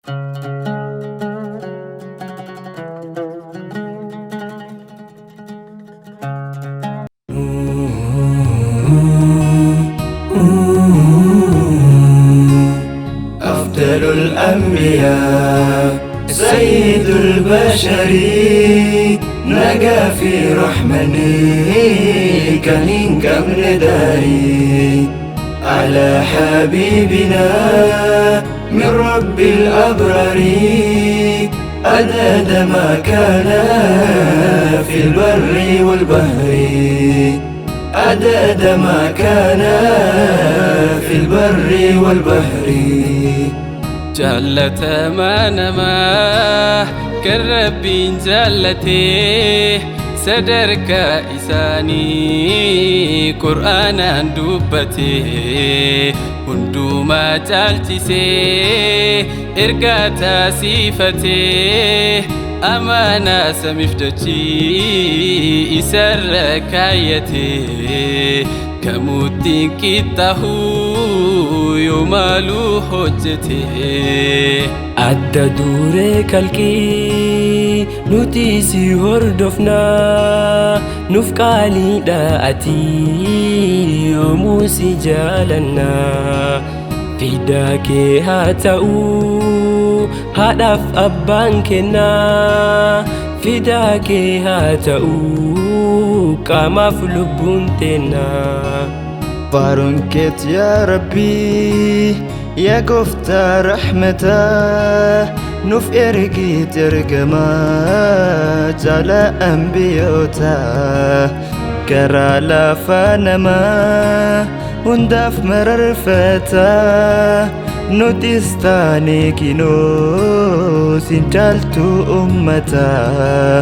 أفضل الأنبياء سيد البشر نجا في رحمني كان قبل داري على حبيبنا من رب الأبرار عدد ما كان في البر والبحر عدد ما كان في البر والبحر. Jaalatamaa namaa kan Rabbiin jaallatee sadarkaa isaanii Qur'aanaan dubbatee hundumaa caalchisee ergaa taasifatee amaanaa samiif dachii isarra kaayyatee kamuutti qixxaahuu yoo maaluu hojjete. Adda duree kalqii nuti si hordofnaa nuuf qaaliidha ati yoomuu si jaalannaa fidaa kee haa ta'uu haadhaaf abbaan kennaa fidaa kee haa ta'uu qaamaaf lubbuun teennaa. Faaruun keet yaa Rabbii yaa gooftaa rahmataa nuuf ergite ergamaa jaala ambiyootaa karaa lafaa namaa hundaaf mararfataa nutis taane kinoo sin caaltu ummataa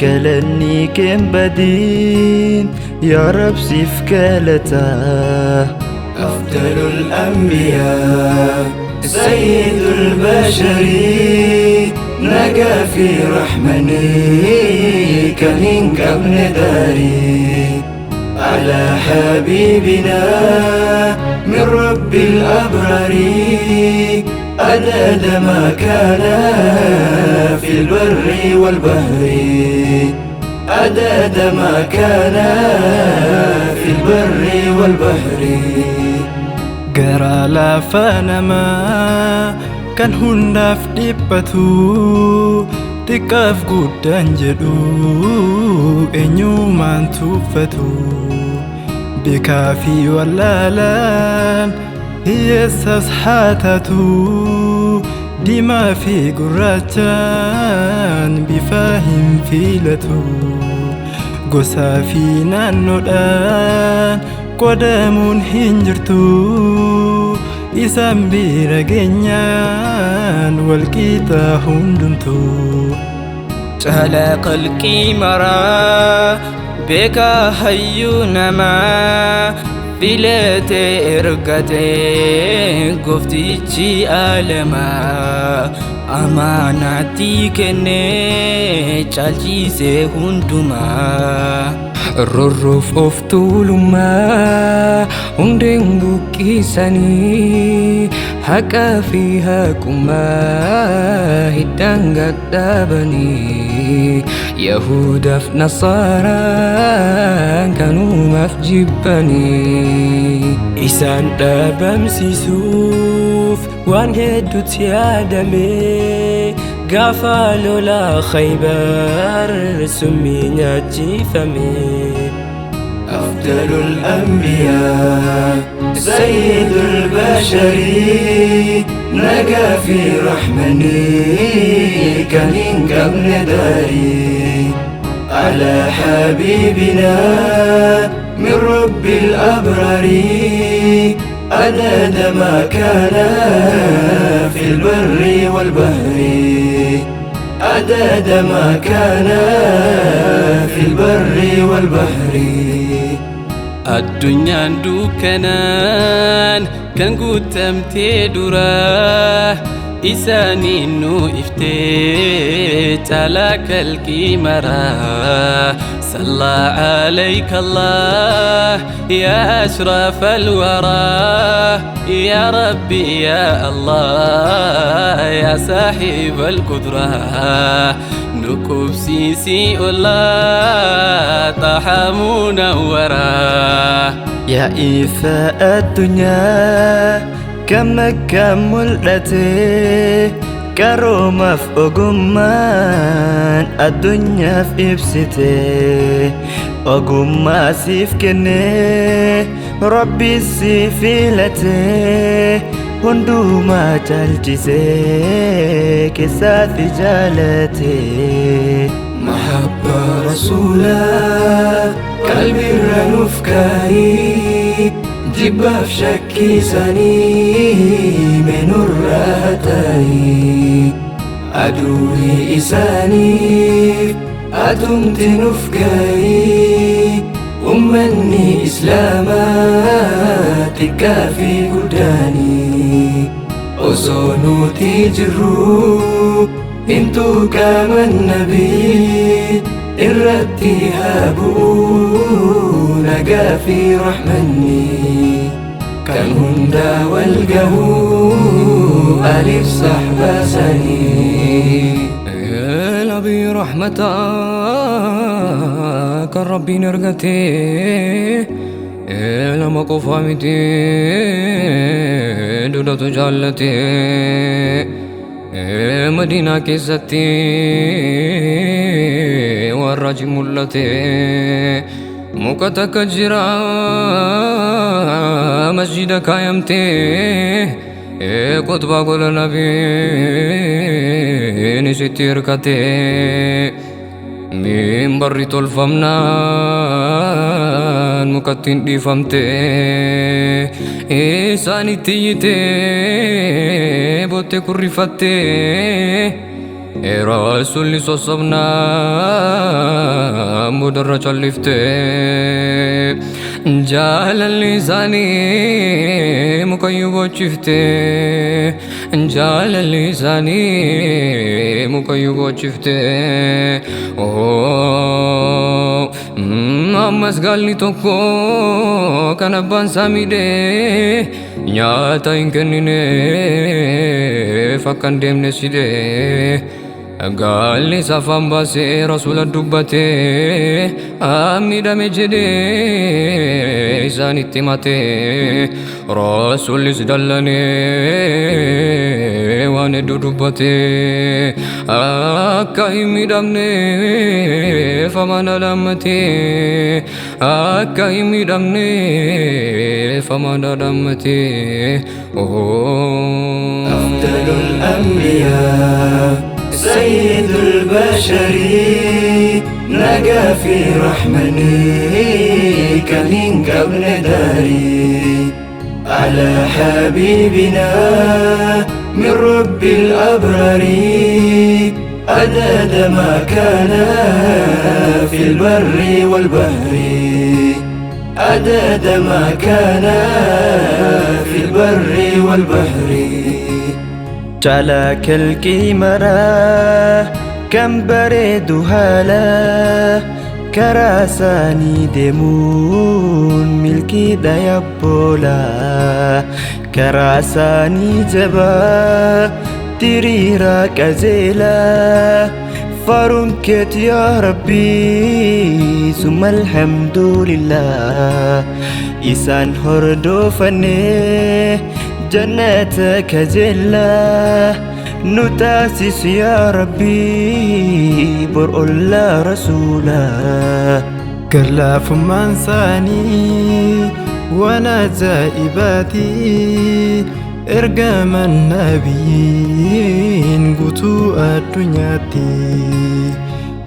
galanni keen badiin yaa Rab siif galataa. أفضل الأنبياء سيد البشر نجا في رحمني كان قبل داري على حبيبنا من رب الأبرار عدد ما كان في البر والبحر عدد ما كان في البر والبحر. Garaa laafaa namaa kan hundaaf dhiphatu xiqqaaf guddaan jedhu eenyumaan tuuffatu beekaa fi wallaalaan hiyyeessas haa taatu diimaa fi gurraachaan bifa hin filatu gosaa fi naannoodhaan qodamuun hin jirtu isaan bira geenyaan walqixa hundumtu. Caalaa qalqii maraa beekaa hayyuu namaa filatee ergatee gooftichi aalamaa amaanaatti kennee caalchisee hundumaa. Rorroof of tuulummaa hundeen buqqisanii haqaa fi haqummaa hiddaan gadhaabanii Yahudaaf Nasaaraan kanumaaf jibbanii. Isaan dhabamsiisuuf waan hedduutti yaadame gaafa lola Khaybar summii nyaachifame. أفضل الأنبياء سيد البشر نجا في رحمني كان قبل داري على حبيبنا من رب الأبرار عدد ما كان في البر والبحر عدد ما كان في البر والبحر. Addunyaan dukkanaan kan guutamtee dura إساني نو إفتي تلاك الكيمرا صلى عليك الله يا أشرف الورى يا ربي يا الله يا صاحب القدرة نكوب سيسي الله طه منورة يا إفاء الدنيا كم كملتي كرومة في أجمان الدنيا في إبستي أجمع سيف كني ربي سيفيلتي هندوما تلجسي كساتي جالتي محبة رسولا قلبي الرنوف كاي جبا في شكي سني من الراتاي أدوي إساني أدمت نفكاي أمني إسلاما تكافي قداني أصونو تجرو انتو كما النبي الرتي هابو نجا في رحمني كان هندا والجهو ألف صحبة سني نبي رحمتك ربي نرقتي لما قفامتي دولة جالتي مدينة كيستي والرجم التي مكتك جرا مسجد كايمتي قطبة قول نبي نسيتي ركتي من بري تلفمنان مكتين ديفمتي إساني تيتي بوتي كرفتي رسولي صصبنا مدرج اللفتي جال اللساني مكيب شفتي جال اللساني مكيب شفتي أمس قال لي توكو كان أبان ساميدي نياتا إنكنيني فكان ديم نسيدي قال لي سفن باسي رسول الدبتي أمي دمي جدي إساني التماتي رسول سدلني وانا دبتي أكا دمني فمن لمتي أكا دمني فمن لمتي أفضل الأنبياء سيد البشر نجا في رحمني كان قبل داري على حبيبنا من رب الأبرار عدد ما كان في البر والبحر عدد ما كان في البر والبحر جعلك الكيمرة كم بريد هالا كراساني دمون ملكي ديبولا كراساني جبا تريرا كزيلا فرنكت يا ربي ثم الحمد لله إسان هردو فني جنتك جلا نتاسس يا ربي برء الله رسولا كلا فمان ساني وانا زائباتي ارقام النبيين قتو الدنياتي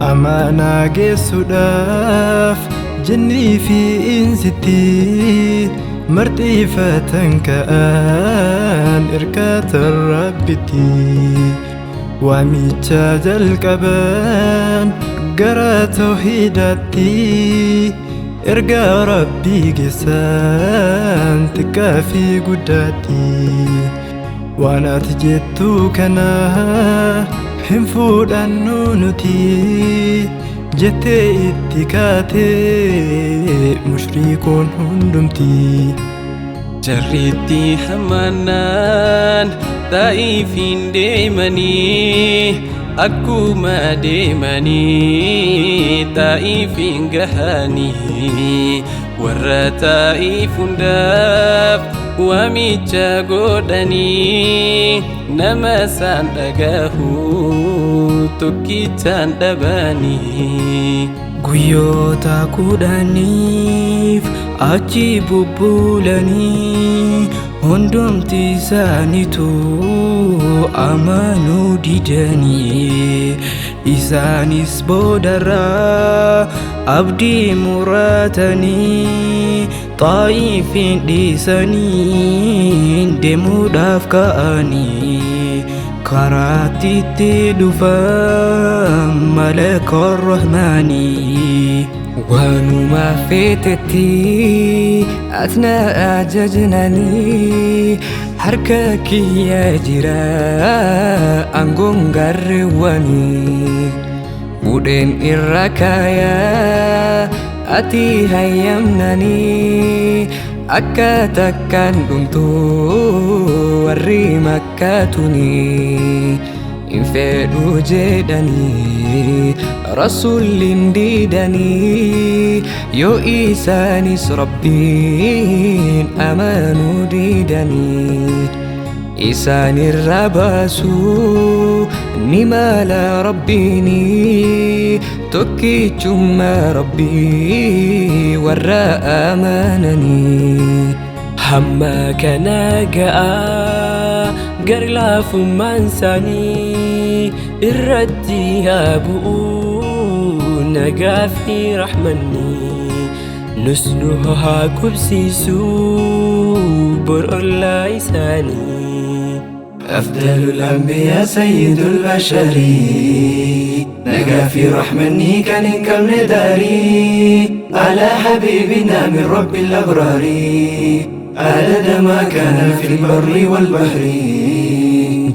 أمانا قسوداف جني في إنستي مرتفة كأن إركات الربتي وميتاج الكبان قرأ توحيدتي إرقى ربي قسان تكافي قداتي. Waan ati jettu kana hin fudhannu nuti jettee itti kaatee mushrikoon hundumti. Jarriitti hamannaan Xaa'ifiin deemanii akkuma deemanii Xaa'ifiin gahanii warra Xaa'if hundaaf waamicha godhanii nama isaan dhagahu tokkichaan dhabanii. Guyyoota 10f achi bubbulanii hundumti isaaniitu amanuu didanii isaanis boodarraa abdii muratanii Xaa'ifiin dhiisanii deemuudhaaf ka'anii karaatti itti dhufan malaka rahmaanii. Waanuma feetetti atna ajajnanii harka kiyya jira aangoon gaarreewwanii budheen irra kaayaa ati hayyamnanii akka takkaan dhumtu warri makkaatuni hin fedhu jedhanii rasuulliin didanii yoo isaanis rabbiin amanuu didanii isaan irraa baasuu ni mala rabbiini tokkichummaa rabbii warra amananii. Hamma kana ga'a gari laafummaan isaanii irratti haa bu'u nagaa fi rahmanni nus nu haa qubsiisu bor ollaa isaanii. أفضل الأنبياء سيد البشر نجا في رحمني كان كم داري على حبيبنا من رب الأبرار عدد ما كان في البر والبحر.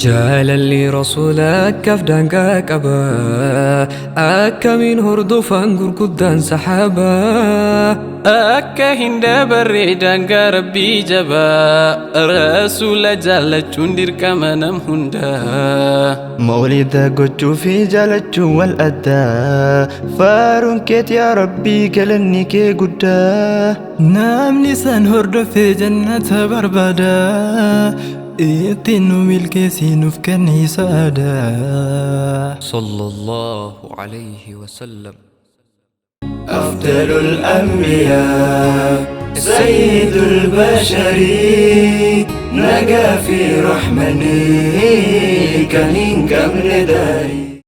Jaalalli rasuula akkaaf daangaa qaba akkamiin hordofan gurguddaan saxaabaa Akka hin dabarre daangaa rabbii jabaa rasuula jaallachuun dirqama nam hundaa. Mawlida gochuu fi jaalachuun wal addaa faaruun keet yaa rabbii galanni kee guddaa. Namni san hordofee jannata barbaada ittiin nu milkeessii nuuf kenni saadaa. صلى الله عليه وسلم. أفضل الأنبياء سيد البشر نجا في رحمني كان كم داري.